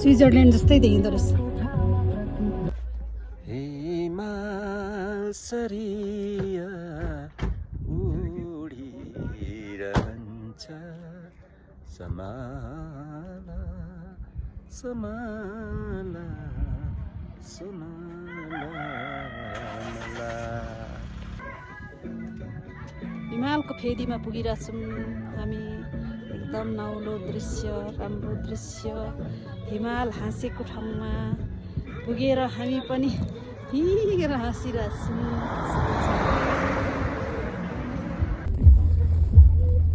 Switzerland जस्तै देखिँदो रहेछ। हिमाल सरिया उडिरहन्छ समाला समाला समाला हिमालको फेदीमा पुगिरहेछौँ हामी। एकदम नौलो दृश्य, राम्रो दृश्य, हिमाल हाँसेको ठाउँमा पुगेर हामी पनि हिँडेर हाँसिरहेछौँ।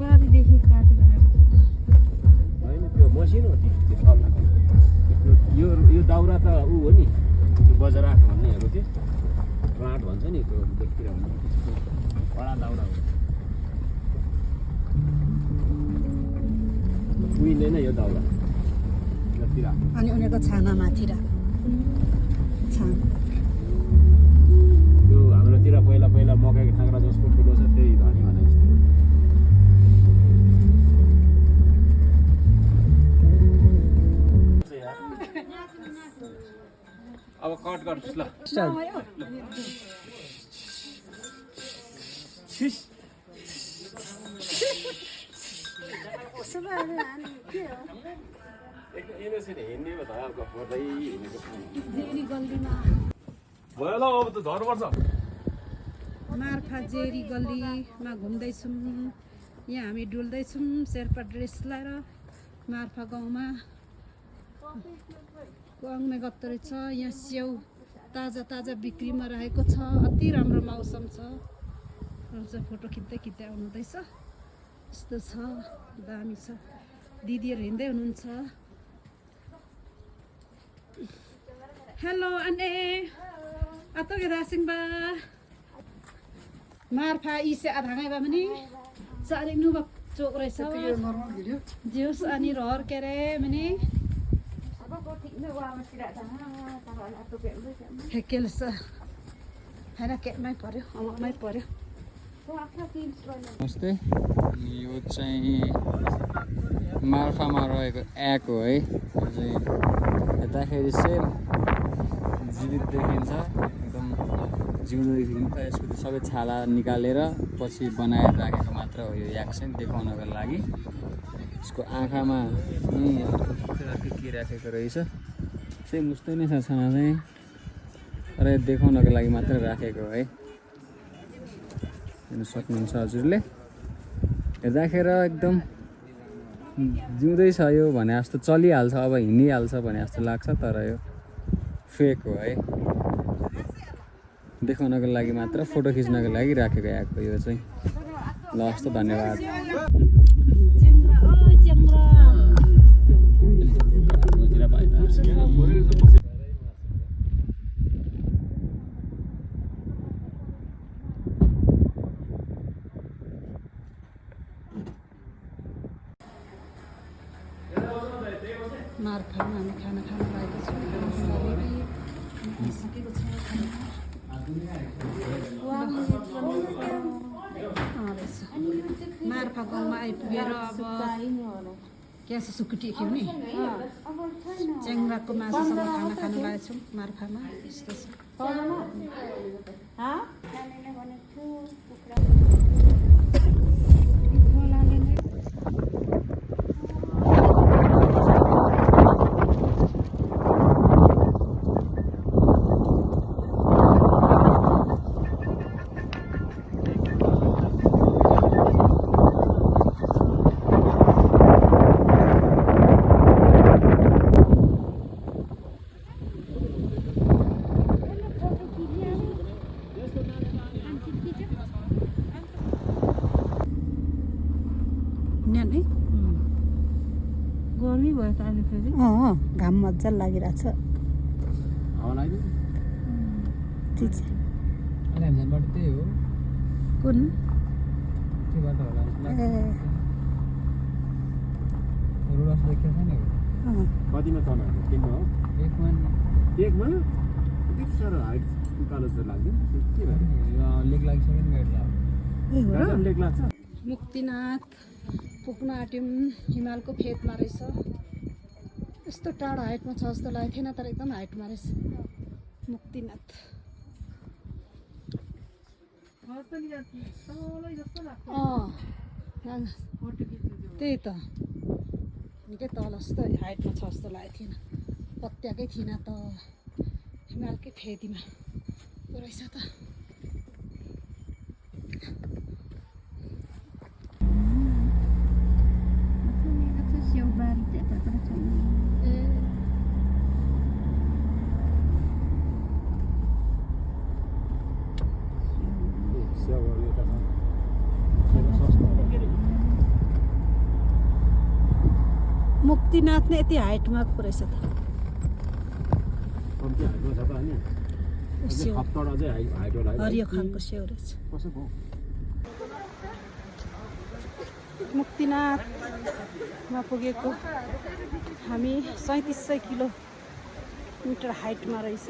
पारीदेखि काटेर होइन त्यो मसिनो हो यो दाउरा त ऊ हो नि, त्यो बजराट भन्नेहरू के राट भन्छ नि, त्यो देखितिर कडा दाउरा हो। उहिले नै यो दाउरा जतिर अनि उनीहरूको छाना माथि छाना यो हाम्रोतिर पहिला पहिला मकैको थाङ्रा जसको ठुलो छ त्यही धनी भने जस्तो। अब कट गर्नुहोस् ल। भयो ल अब त झर्नुपर्छ। मार्फा जेरी गल्लीमा घुम्दैछौँ। यहाँ हामी डुल्दैछौँ शेर्पा ड्रेस लाएर मार्फा गाउँमा। गाउँमा गत्तो रहेछ। यहाँ स्याउ ताजा ताजा बिक्रीमा रहेको छ। अति राम्रो मौसम छ। फोटो खिच्दै खिच्दै आउनुहुँदैछ। यस्तो छ, दामी छ। दिदीहरू हिँड्दै हुनुहुन्छ। हेलो अन्ने अतोगे दासिङ बा मार्फा इसे आधाङै बा पनि चारि नुबा चोक रहेछ जिउस अनि रहर के अरे पनि फेकेल छ हैन केटमै पर्यो अममै पर्यो। नमस्ते, यो चाहिँ मार्फामा रहेको एग हो है। यो चाहिँ हेर्दाखेरि सेम जीवित देखिन्छ, एकदम जिउँदो देखिन्छ। यसको सबै छाला निकालेर पछि बनाएर राखेको मात्र हो यो याक चाहिँ देखाउनको लागि। यसको आँखामा के राखेको रहेछ, सेम उस्तै नै छ छाना चाहिँ, र देखाउनको लागि मात्र राखेको है। हेर्न सक्नुहुन्छ हजुरले। हेर्दाखेरि एकदम जिउँदै छ यो भने जस्तो, चलिहाल्छ अब हिँडिहाल्छ भने जस्तो लाग्छ, तर यो फेक हो है। देखाउनको लागि मात्र, फोटो खिच्नको लागि राखेको आएको यो चाहिँ। ल हस् त, धन्यवाद। मार्फामा हामी खाना खानु लागेको छौँ। सकेको छ मार्फा गाउँमा आइपुगेर अब ग्यास सुकुटी खिउने च्याङ्राको मासुसँग खाना खानु लागेको छौँ मार्फामा। यस्तो छ। गर्मी भयो त अहिले फेरि। घाम मजा लागिरहेछ। त्यही हो कुन कतिमा तनाहरू किन्नु हो? एकमा त्यति साह्रो हाइट उकालो जस्तो लाग्दैन के भयो? लेक लागिसक्यो नि गाडी लेक लाग्छ। मुक्तिनाथ पुग्न आँट्यौँ। हिमालको फेदमा रहेछ। यस्तो टाढो हाइटमा छ जस्तो लागेको थिएन तर एकदम हाइटमा रहेछ मुक्तिनाथ त्यही त निकै तल जस्तो हाइटमा छ जस्तो लागेको थिएन पत्याकै थिएन त हिमालकै फेदीमा पो रहेछ त स्याउहरू यता छ सेवा सस्तो होला मुक्तिनाथ नै यति हाइटमा पो रहेछ त कम्ती हाइटमा छ त अनि स्याउ हप्तड अझै हाइट होला है हरियो खालको स्याउ रहेछ कसो भयो मुक्तिनाथमा पुगेको हामी 3700 किलोमिटर हाइटमा रहेछ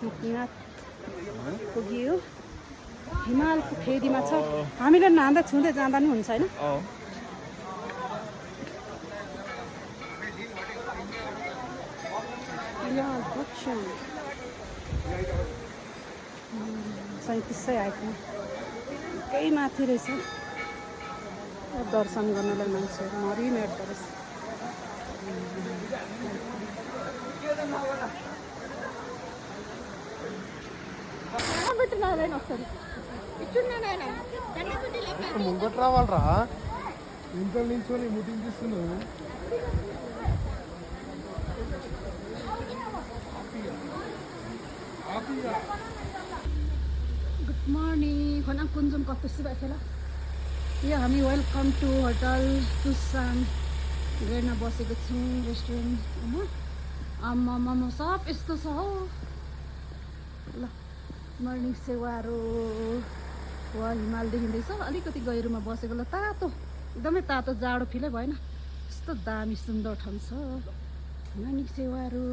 मुक्तिनाथ पुगियो हिमालको फेदीमा छ हामीले नान्दा छुँदै जाँदा नि हुन्छ होइन सैँतिसै हाइटमा केही माथि रहेछ दर्शन गर्नलाई मान्छेहरू मरिमेट्दो रहेछ ముంగట్ రావాలరా ఇంట్లో నిల్చొని మీటింగ్ చేస్తున్నావు गुड मर्निङ खना कुञ्जम कस्तो भएको थियो यो हामी वेलकम टु होटल तुसान गएरमा बसेको छौँ रेस्टुरेन्टमा आम्मा सब यस्तो छ हौ ल मर्निङ सेवाहरू वा हिमाल देखिँदैछ अलिकति गहिरोमा बसेको ल तातो एकदमै तातो जाडो फिलै भएन यस्तो दामी सुन्दर ठाउँ छ मर्निङ सेवाहरू